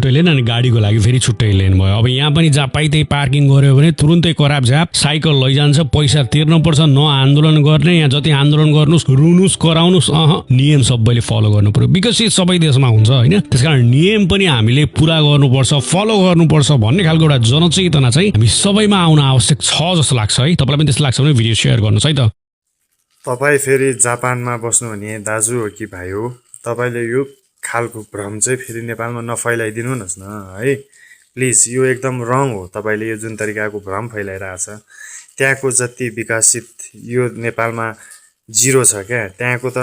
छुट्टै लेन अनि गाडीको लागि फेरि छुट्टै लेन भयो। अब यहाँ पनि जहाँ पाइ त्यही पार्किङ गर्यो भने तुरुन्तै कराप झ्याप साइकल लैजान्छ, पैसा तिर्नुपर्छ। न आन्दोलन गर्ने, यहाँ जति आन्दोलन गर्नुस्, रुनुस्, कराउनुस्, नियम सबैले फलो गर्नु पर्यो। विकसित सबै देशमा हुन्छ होइन। त्यसकारण नियम पनि हामीले पुरा गर्नुपर्छ, फलो गर्नुपर्छ भन्ने खालको एउटा जनचेतना चाहिँ हामी सबैमा आउन आवश्यक छ जस्तो लाग्छ है। तपाईँलाई पनि त्यस्तो लाग्छ भने भिडियो सेयर गर्नुहोस् है त। तपाईँ फेरि जापानमा बस्नुहुने दाजु हो कि भाइ हो, तपाईँले यो खालको भ्रम चाहिँ फेरि नेपालमा नफैलाइदिनुहोस् न है प्लिज। यो एकदम रङ हो। तपाईँले यो जुन तरिकाको भ्रम फैलाइरहेछ, त्यहाँको जति विकसित यो नेपालमा जिरो छ क्या, त्यहाँको त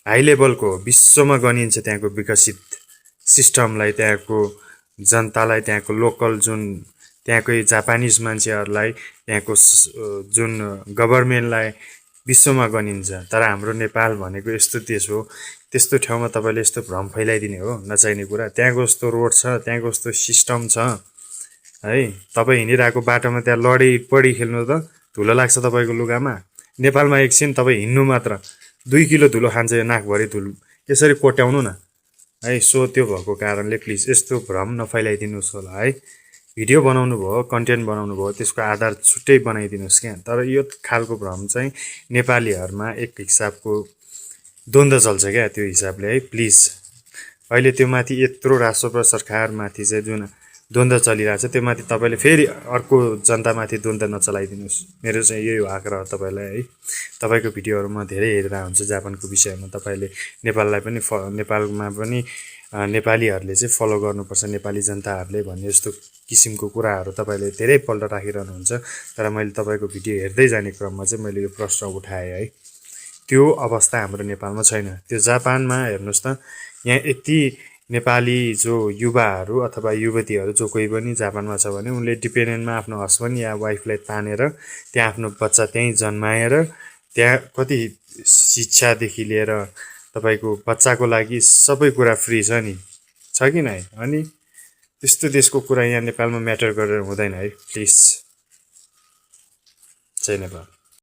हाई लेभलको विश्वमा गनिन्छ। त्यहाँको विकसित सिस्टमलाई, त्यहाँको जनतालाई, त्यहाँको लोकल जुन त्यहाँकै जापानिज मान्छेहरूलाई, त्यहाँको जुन गभर्मेन्टलाई विश्वमा गनिन्छ। तर हाम्रो नेपाल भनेको यस्तो देश हो, त्यस्तो ठाउँमा तपाईँले यस्तो भ्रम फैलाइदिने हो नचाहिने कुरा। त्यहाँको यस्तो रोड छ, त्यहाँको यस्तो सिस्टम छ है। तपाईँ हिँडिरहेको बाटोमा त्यहाँ लडी पडी खेल्नु त धुलो लाग्छ तपाईँको लुगामा। नेपालमा एकछिन तपाईँ हिँड्नु मात्र 2 किलो धुलो खान्छ यो नाकभरि धुलो। यसरी कोट्याउनु न है। सो त्यो भएको कारणले प्लिज यस्तो भ्रम नफैलाइदिनुहोस् होला है। भिडियो बनाउनु भयो, कन्टेन्ट बनाउनु भयो, त्यसको आधार छुट्टै बनाइदिनुहोस् क्या। तर यो खालको भ्रम चाहिँ नेपालीहरूमा एक हिसाबको द्वन्द्व चल्छ क्या, त्यो हिसाबले है प्लिज। अहिले त्यो माथि यत्रो राष्ट्र सरकारमाथि चाहिँ जुन द्वन्द्व चलिरहेछ, त्यो माथि तपाईँले फेरि अर्को जनतामाथि द्वन्द्व नचलाइदिनुहोस्। मेरो चाहिँ यही हो आग्रह तपाईँलाई है। तपाईँको भिडियोहरू म धेरै हेरेर हुन्छ जापानको विषयमा। तपाईँले नेपाललाई पनि नेपालमा पनि नेपालीहरूले चाहिँ फलो गर्नुपर्छ, नेपाली जनताहरूले भन्ने यस्तो किसिमको कुराहरू तपाईँले धेरैपल्ट राखिरहनुहुन्छ। तर मैले तपाईँको भिडियो हेर्दै जाने क्रममा चाहिँ मैले यो प्रश्न उठाएँ है। त्यो अवस्था हाम्रो नेपालमा छैन। त्यो जापानमा हेर्नुहोस् त, यहाँ यति नेपाली जो युवाहरू अथवा युवतीहरू जो कोही पनि जापानमा छ भने उनले डिपेन्डेन्टमा आफ्नो हस्बेन्ड या वाइफलाई तानेर त्यहाँ आफ्नो बच्चा त्यहीँ जन्माएर त्यहाँ कति शिक्षादेखि लिएर तपाईँको बच्चाको लागि सबै कुरा फ्री छ नि, छ कि नै? अनि त्यस्तो देशको कुरा यहाँ नेपालमा म्याटर गरेर हुँदैन है प्लिज। जय नेपाल।